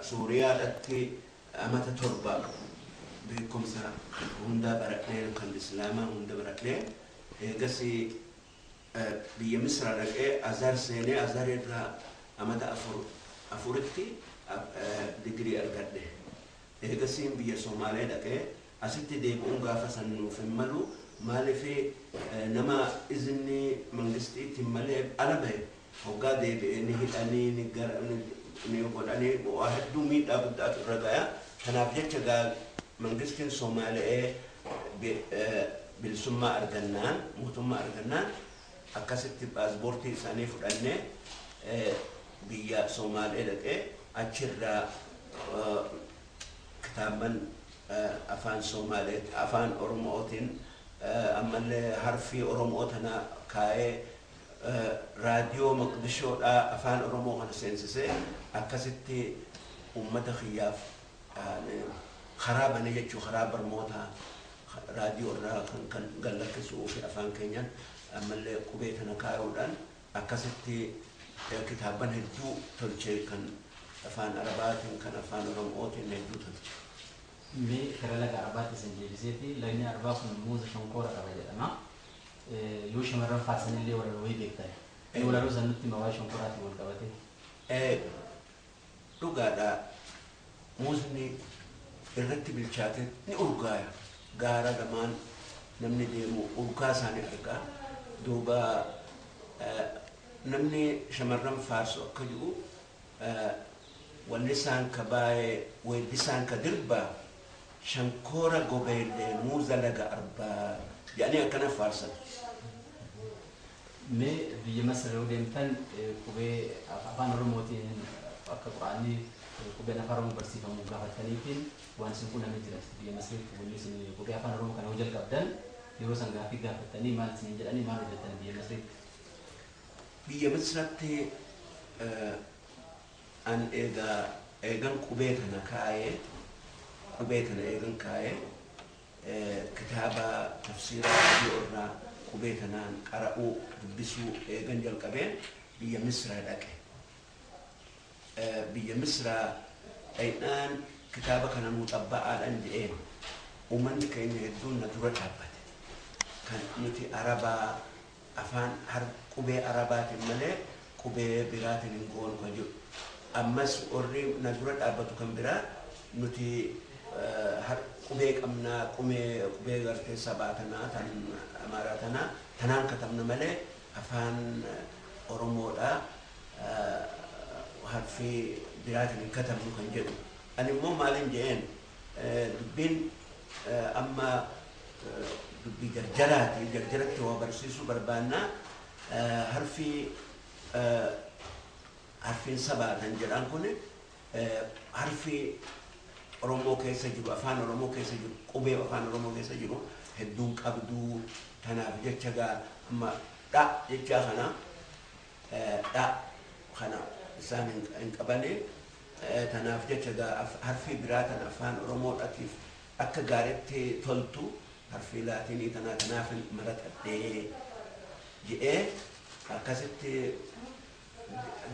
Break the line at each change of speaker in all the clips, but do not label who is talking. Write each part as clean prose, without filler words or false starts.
Suuriyaadhatti amata 7 beekumsa hundaa baradhee, kan Islaamaa hunda baradhee, eegas biyya Misra dhaqee Azhar seenee, Azhar irraa amata 4 4tti digirii argadhe. Eegasiin biyya Somaalee dhaqee asitti deebi'uun gaafa san nuuf hin malu. Maaliif? Nama izinni mangistiitiin malee ala bahe hoggaa deebi'ee ni hidhanii, ni gara ni godhanii, waa hedduu miidhaa guddaatu irra gaya. Kanaaf jecha gaa mangistiin Somaali'ee bilisummaa argannaan, mootummaa argannaan, akkasitti paaspoortii isaanii fudhannee biyya Somaalee dhaqee achirraa kitaaban afaan Somaalee, afaan Oromootiin, ammallee harfii Oromoo tana kaa'ee, raadiyoo Maqdishoodhaa afaan Oromoo kana seensisee, akkasitti uummata kiyyaaf karaa bane jechuu, karaa barnootaa raadiyoo irraa kan gallakkisuu fi afaan keenyaan ammallee qubee tana kaayuudhaan akkasitti kitaaban hedduu tolchee, kan afaan Arabaatiin, kan afaan Oromootiin hedduu tolche.
Mee gara laga Arbaatti isin deebiseeti. Lagni Arbaa kun muuza shonkoora qaba jedhama. Yoo shamarran faarsanillee walaloo wayii beektan. Mee walaloo san nutti hima, waa'ee shonkoraatiin wal qabate.
Dhugaadha. Muuzni irratti bilchaate ni urgaaya. Gaara lamaan namni deemu urgaa isaanii argaa. Duuba namni shamarran faarsu akka jiru, wallisaan ka baay'ee weellisaan ka dirbaa shankoora gobeellee muuza laga Arbaa jedhanii akkana faarsan.
Mee biyya Masir yoo deemtan qubee afaan Oromootiin akka Quraanni qubeen afaan Oromoo barsiifamu gaafataniitiin waan isin qunnamee jira. Biyya Masiriitti wanni isin qubee afaan Oromoo kana yoo jalqabdan yeroo san gaaffii gaafatanii maal isin jedhanii, maal hojjettan biyya Masiriitti?
Biyya Misiraatti an eegaa eegan qubee tana kaayee, qubee tana eegan kaayee, kitaaba tafsiira raadiyoo irraa qubee tanaan qara'uu, dubbisuu eegan jalqabeen biyya Misraa dhaqe. Biyya Misraa dhaqnaan kitaaba kana nuu xabba'aadhaan jedheen, uummanni keenya hedduun na dura dhaabbate. Kan nuti Arabaa afaan har qubee Arabaatiin malee qubee biraatiin hin goonu kan jedhu. Ammas warri na dura dhaabbatu kan biraa nuti qubee qabnaa, qubee gartee sabaa tanaa, tan Amaaraa tanaa tanaan katabna malee afaan Oromoodhaa harfii biraatiin hin katabnu kan jedhu. Ani immoo maalin jedheen, dubbiin amma dubbii jarjaraati, jarjaratti waa barsiisuu barbaannaa, harfii harfiin sabaa kan jedhan kun harfii Oromoo keessa jiru, afaan Oromoo keessa jiru, qubee afaan Oromoo keessa jiru hedduun qabduu. Tanaaf jecha gaa amma dha jechaa kana, dha kana isaan hin qabane. Tanaaf jecha gaa harfii biraa tan afaan Oromoodhaatiif akka gaariitti toltu, harfii Laatinii tanaa, tanaaf maratadhee jedhee, akkasitti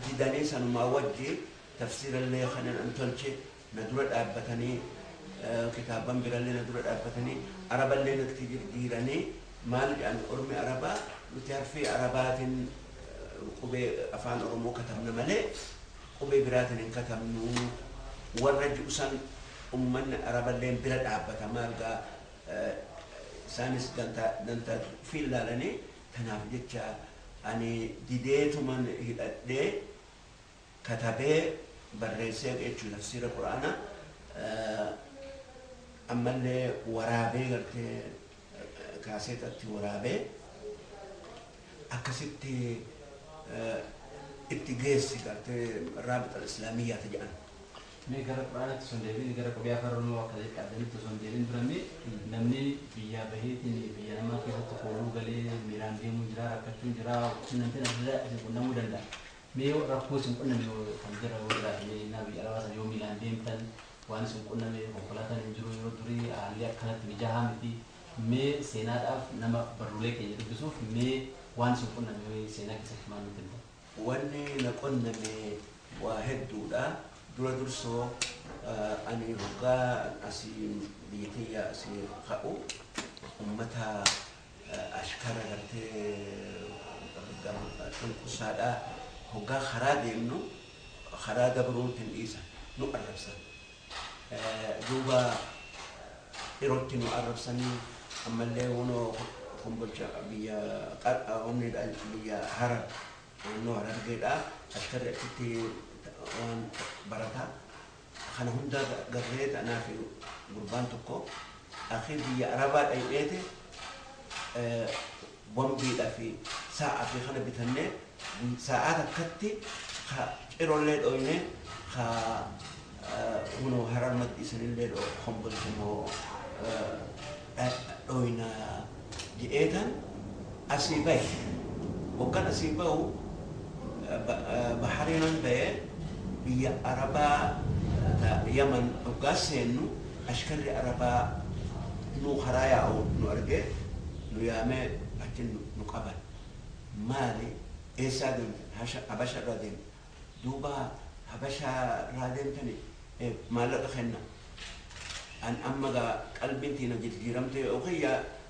didanii sanumaa wajji tafsiirallee kanan an tolche na dura dhaabbatanii, kitaaban birallee na dura dhaabbatanii, Araballee natti jijjiiranii. Maal jedhan ormi Arabaa? Nuti harfii Arabaatiin qubee afaan Oromoo katabna malee qubee biraatiin hin katabnu warra ji'u san, ummanni Araballeen bira dhaabbata. Maal gaa, isaanis dantaa fi ilaalanii. Tanaaf jecha ani dideetuman hidhadhee katabee barreessee jechuun tafsiira Quraanaa ammallee waraabee, gartee kaaseetatti waraabee akkasitti itti geessi, gartee Raabita Islaamiyyaata jedhan.
Mee gara Quraanaatti osoo hin deebiin, gara qubee afaan Oromoo akka jalqabdanitti osoo hin deebiin dura, mee namni biyyaa baheetiin biyya namaa keessatti kooluu galee miilaan deemuu jira, rakkachuun jira, qunnamtiin adda addaa isin qunnamuu danda'a. Mee yoo rakkoo isin qunname kan jira yoo jiraate, mee innaa biyya alaa sana yoo miilaan deemtan waan isin qunname, konkolaataan hin jiru yeroo durii, haalli akkanatti mijaa'aa miti. Mee seenaadhaaf nama barruulee keenya dubbisuuf mee waan isin qunname seenaa keessatti maal nutti himta?
Wanni na qunname waa hedduudha. Dura dursoo ani hoggaa asii biyya tiyya asii ka'u ummata ashkara gartee cunqursaadhaa hoggaa karaa deemnu karaa dabruun hin dhiisan nu arrabsan. Duuba yerootti nu arrabsanii ammallee hunoo kombolcha biyya biyya Harar naannoo Harargeedhaa ashkarri achitti waan barataa kana hunda garree anaa fi gurbaan tokko akhi biyya Arabaa dhayneeti bombiidhaa fi sa'a fi kana bitannee sa'aa takkatti ka cirollee dhoyne ka hunoo Harar maddiisanillee kombolcha moo dhoyna jedheetan asii bahe. Hoggan asii bahu bahariinan bahee biyya Arabaa Yaman hoggaa seennu ashkarri Arabaa nu karaa yaa'u nu argee nu yaamee achi nu qaban. Maali, eessaa deemtan? Habasha irraa deemtan. Duuba Habashaa irraa deemtani, maallaqa kenna. An amma gaa qalbiin tiina jijjiiramte yookiin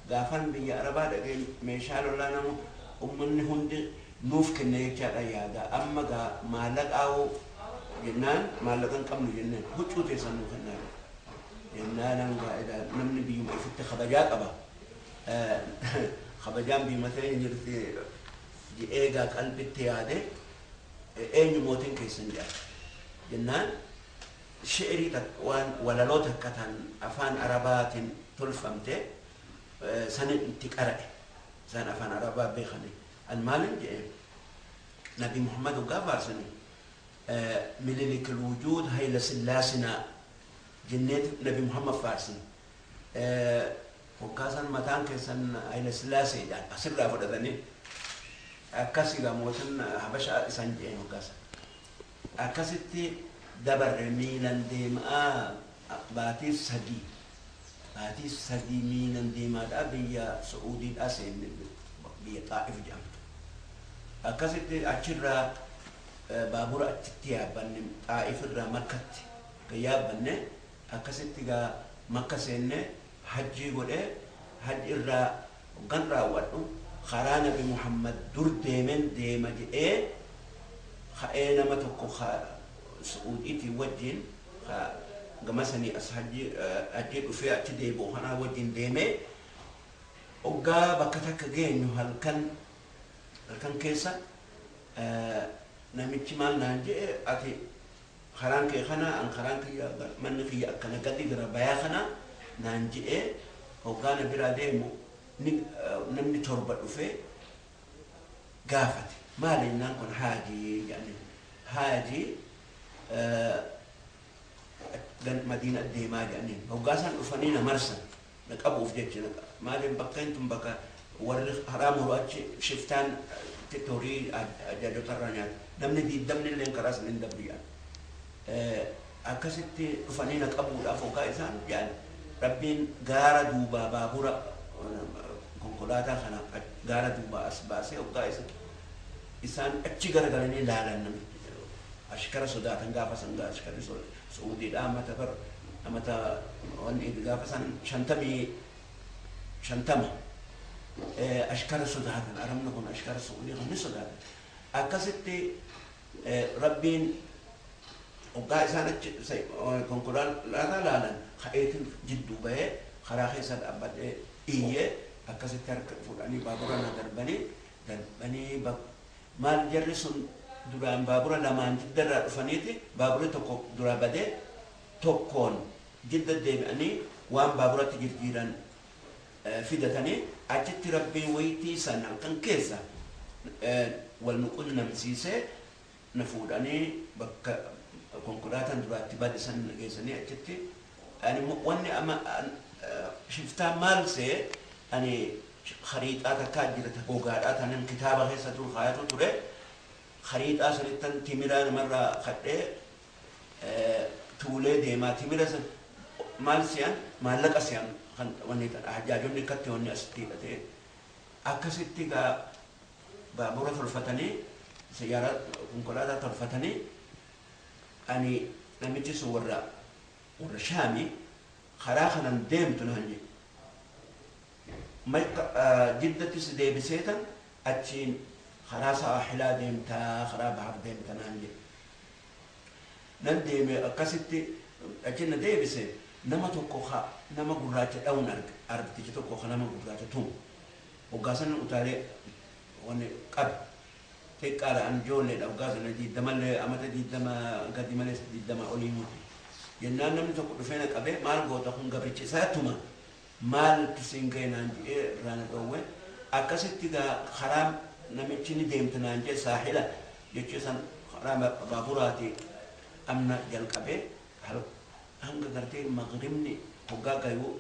gaafan biyya Arabaa dhaqee meeshaa lolaa nama ummanni hundi nuuf kenna jechaadha yaada. Amma gaa maallaqaa'uu jennaan maallaqa hin qabnu jennaan huccuu teessan nuu kennaa jennaan hanga namni biyyuma ifitti kabajaa qaba. Kabajaan biyyuma ta'e jirti jedhee gaa qalbitti yaade eenyu mootiin keessan jedha jennaan shi'irii waan walaloo takka tan afaan Arabaatiin tolfamte sanin itti qara'e. Isaan afaan Arabaa beekani. An maalin jedhe? Nabi Muhammad hoggaa faarsani Minilik الوجود هيلا سلاسنا jenneet Nabi Muhammad faarsin. Hoggaa san mataan keessan Hayla Sillaasee jedhan asirraa fudhatanii akkasigaa mootin Habashaa isaan jedheen hoggaa san. Akkasitti dabarre miilan deemaa baatii 3 miilan deemaadhaa biyya Su'uudiidhaa seenne, biyya Xaa'if jedhamtu. Akkasitti achirraa baabura achitti yaabbanne, Xaa'if irraa Makkatti kan yaabbanne. Akkasitti gaa Makka seenne, hajjii godhee hajji irraa hoggan raawwadhu karaa Nabi Muhammad dur deemen deema jedhee ka'ee nama tokko Su'uudiitii wajjin gama sanii as hajjii dhufee achi deebi'u kanaa wajjin deemee hoggaa bakka takka geenyu halkan halkan keessa namichi maal naan jedhe? Ati karaan kee kana, an karaan kiyya manni kiyya akkana gadi gara bayaa kana naan jedhee hoggaa na biraa deemu namni torba dhufee gaafate. Maali jennaan kun haajii jedhani, haajii Madiina deemaa jedhaniin. Hoggaa san dhufanii na marsan na qabuuf jecha. Maaliif bakka hin tun bakka warri haraa muru achi shiftaan horii ajaajota irraa nyaata, namni 20 illee karaa san hin dabru jedhan. Akkasitti dhufanii na qabuudhaaf hoggaa isaan jedhan Rabbiin gaara duubaa baabura konkolaataa kana gaara duubaa as baasee hoggaa isaan achi garagalanii laalan namitti ashkara sodaatan. Gaafa san ashkarri Su'uudiidha amata bar amata wanni gaafa san 55 ashkara sodaatan. Arabni kun ashkara Su'uudii kan ni sodaatan. Akkasitti Rabbiin hoggaa isaan achi konkolaataa laalan ka'eetiin jidduu bahee karaa keessa dhaabbadhee iyyee akkasitti harka fuudhanii baabura na darbanii darbanii. Maal jarri sun duraan baabura lamaan Jiddarraa dhufaniiti baaburri tokko duraa badee tokkoon Jidda deebi'anii waan baaburatti jijjiiran fidatanii achitti Rabbiin wayitii san halkan keessa wal nu qunnamsiisee na fuudhanii bakka konkolaataan duraatti bade san geessanii achitti. Ani wanni amma shiftaa maal see ani khariixaa takkaa jira ta gogaadhaa tanan kitaaba keessa dur kaayatu ture. Khariixaa sanittan timiraa namarraa kadhee tuulee deemaa. Timira san maal si'an maallaqa si'an kan wanni hajjaajonni akkatti wanni asitti hidhatee akkasitti gaa baabura tolfatanii, sayyaara konkolaataa tolfatanii ani Namichi sun warra Shaamii karaa kanan deemtu naan jedhe. Jiddatti si deebiseetan achiin karaa saaxilaa deemtaa karaa bahar deemta naan jedhe. Nan deeme akkasitti achiin na deebise nama tokko nama gurraacha dha'uun argitichi tokko nama gurraacha tumu. Hoggaa sana utaalee wanni qabe. Xiqqaadha an ijoolleedha hoggaa sana 20llee amata 20 gadi malee 20 olii miti. Jennaan namni tokko dhufee na qabee maal goota kun gabrichi isaa tuma maaltu siin ga'e naan jedhee irraa na dhoowwe. Akkasitti gaa karaa namichi ni deemta naan jedhe saaxila jechuu san karaa baaburaati amna jalqabee hanga gartee maqribni hoggaa gayuu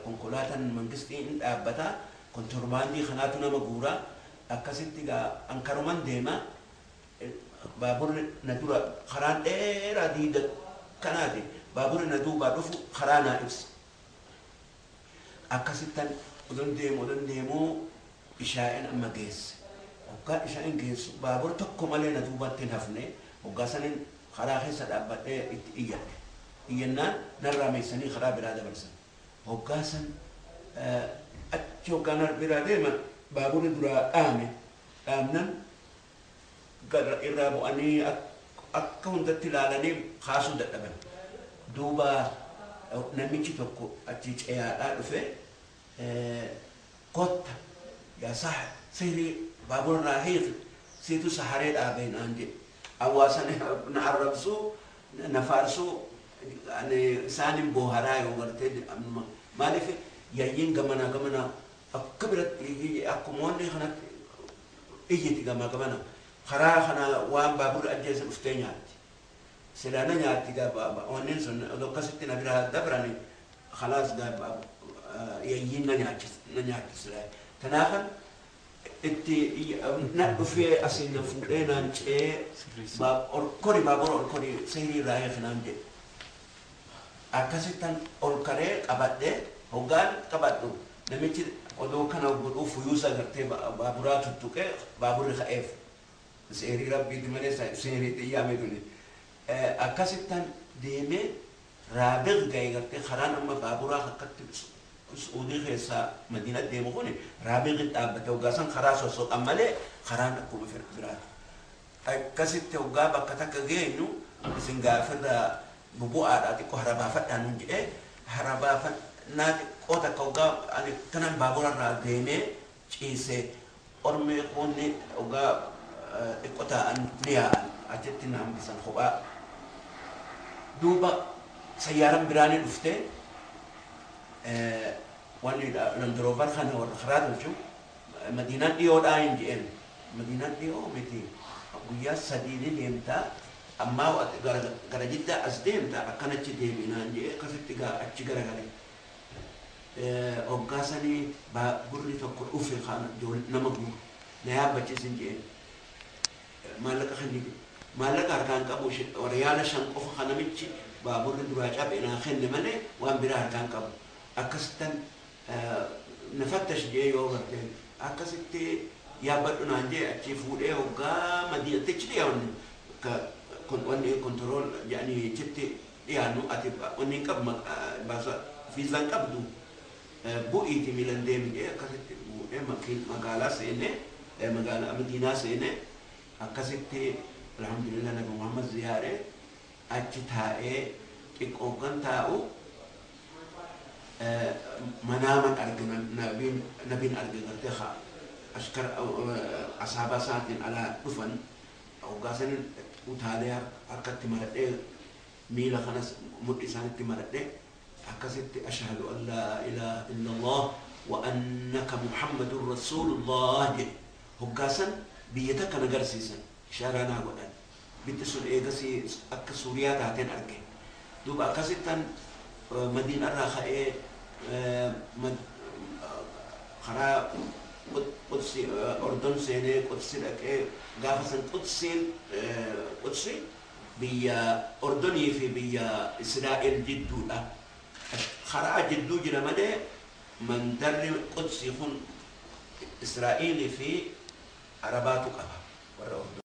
konkolaataan mangistii hin dhaabbata kontorbaandii kanaatu nama guuraa akkasitti gaa ankaruman deema baaburri na dura karaan dheeraa diida kanaati baaburri na duubaa dhufu karaa naa ibsa. Akkasittan odon deemuu ishaa'een amma geesse. Hoggaa ishaa'een geessu baabura tokko malee na duubatti hin hafne hoggaa saniin karaa keessa dhaabbadhee itti iyyadhe. Iyyannaan narraa meessanii karaa biraa dabarsan. Hoggaa san achi hoggaa biraa deeman baaburri duraa dhaame dhaamnan irraa bu'anii akka hundatti ilaalanii kaasuu dadhaban. Duuba namichi tokko achi ce'aadhaa dhufe kotta yaa saha sihrii baabura irraa hiiki siitu saharee dhaabee naan jedhe. Hawaasa na arrabsuu na faarsuu isaanin booharaa yoo gartee maaliif yayyiin gamanaa gamanaa akka biratti akkuma wanni kanatti iyyiti gamaa gamana karaa kana waan baaburri ajjeese dhuftee nyaatti. Silaa na nyaatti wanneen sun akkasitti na biraa dabrani khalaas yayyiin na nyaatti silaa. Kanaafan itti na dhufee asiin na fuudhee naan ce'ee olkori baabura olkori sihrii irraa hiiki naan jedhe. Akkasittan ol karee qabadhee hoggaan qabadhu namichi odoo kana godhuu fuyuusa gartee baaburaa tuttuqee baaburri ka'eef. Seerii rabbiiti malee seerii xiyyaame tuni. Akkasittan deemee raabiq ga'e gartee karaan amma baaburaa akkatti Suudii keessaa Madiina deemu kuni raabiqi dhaabbate hoggaa san karaa sossoqan malee karaan akkuma biraati. Akkasitti hoggaa bakka takka geenyu isin gaafirraa bubu'aadhaa xiqqoo harabaafadhaa nuun jedhee harabaafannaa xiqqoo takka hoggaa ani kanan baaburarraa deemee ciisee ormi kunni hoggaa xiqqoo taa'an ni yaa'an achitti na hambisan kophaa. Duuba sayyaaran biraanii dhuftee wanni Land Rover kana warra karaa tolchu Madiinaan dhiyoodhaa hin je'een. Madiinaan dhiyoo miti guyyaa 3 ni deemtaa ammaa gara Jiddaa as deemtaa akkanachi deeminaan je'ee akkasitti gaa achi garagale. Hoggaa sanii baaburri tokko dhufe nama guuru na yaabbachiisin je'een. Maallaqa kenni maallaqa harkaan qabu riyaala 5 qofa kan namichi baaburri duraa cabe naa kenne malee waan biraa harkaan qabu. Akkasittan na fattash jee yoo gartee akkasitti yaabbadhu naan jee achi fuudhee hoggaa Madiinatti achi dhiyaannu wanni kontirool jedhanii achitti dhiyaannu ati wanni hin qabu fiizaan qabdu bu'iiti miilan deemi jee akkasitti bu'ee magaalaa seenee magaalaa Madiinaa seenee akkasitti alhamdulillah Nabi Muhammad ziyaaree achi taa'ee xiqqoo kan taa'u manaaman arge nabiin arge gartee ashkar asaabaa isaatiin alaa dhufan hoggaa sanin utaalee harkatti maradhee miila kanas mudhi isaanitti maradhee akkasitti ashhadu an laa ilaaha illallah wa annaka muhammadun rasuulullah jedhe. Hoggaa san biyya takka na agarsiisan ishaaraa naa godhan. Bitti sun eegasii akka Suuriyaa taateen arge. Duuba akkasittan Madiinarraa ka'ee karaa Qudsi Ordon seenee Qudsi dhaqee gaafa san Qudsi biyya Ordonii fi biyya Israa'el jidduudha. Karaa jidduu jira malee mandarri Qudsi kun Israa'elii fi Arabaatu qaba warra Ordon.